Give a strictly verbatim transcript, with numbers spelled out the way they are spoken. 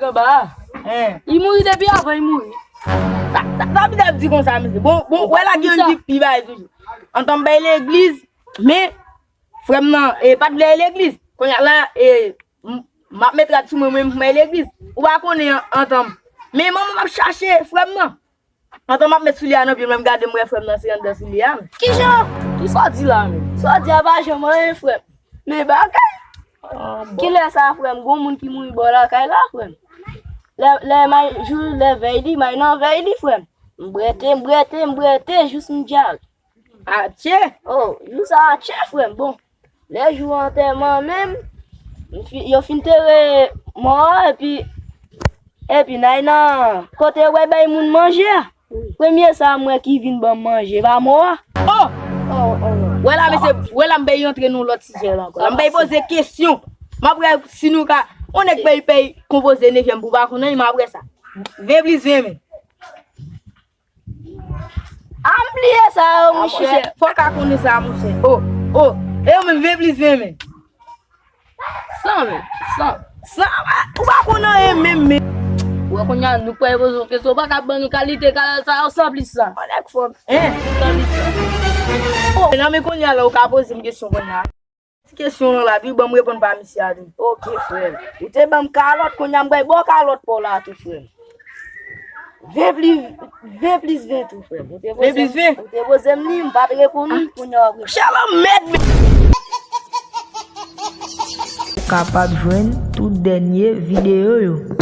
Anba a. Li mouri depi avan li mouri. Sa, sa, sa Pita ap di konsa, mesye. Bon, bon, wè la gen youn ki pi bagay toujou. Antan m bay legliz, men frè m nan, e, pa t vle al legliz. Kounye a la, e, m, m ap met rad sou mwen, mwen menm pou m al legliz. Ou pa konnen an, antan m. Men manman m ap chache frè m nan. Antan m ap met soulye a nan pye m, lè m gade m wè frè m nan se anndan soulye a, men. Kijan? Kisa w di la, menm? Sa w di a pa janm anyen, frè m. Men bagay. Kilè sa, frè m? Gon moun ki mouri bò lakay la, frè m. Lè, lè may, jou lè vèy li, may nan vèy li, frè m. M brete, m brete, m brete, jous m djal. Atye! Oh, jou sa atye, frè m. Bon, lè jou antèman menm, m fi, yo fin tere mò a, epi, epi n al nan kote yo bay moun manje a. Premye sa m wè ki vin ban m manje, pa mò a. Oh! Oh, oh. Wè la, mesye, wè la, m bay antre nan lòt sijè la ankò. La, m bay poze kesyon. M ap wè si nou ka, on nèg pèy, pèy konpoze nevyèm pou pa konnen, m ap wè sa. Ven plis ven, men. A, m bliye sa yo, monchè. Fò w ka konnen sa, monchè. Oh, oh. E yo menm ven plis ven, men. San, men. San. San, ou pa konn anyen menm, men. Wè, kounye a, nou pral poze yon kesyon. Ou pa ka ban nou kalite kalòt sa yo san plis san. Yon nèg fò. Hein? San plis san. Oh, nan men kounye a la, ou ka poze m kesyon kounye a. Ti kesyon lan la, tou ban m reponn pa misye a tou. Ok, frè m. Ou te ban m kalòt, kounye a m pral ba w kalòt pa w la tou, frè m. Ven plis, ven plis ven tou, frè m. Ou te poze m, ou te poze m li, m pa t reponn ou, kounye a w ap reponn. Shalom, mèt, men. Ou kapab jwenn tout dènye videyo yo.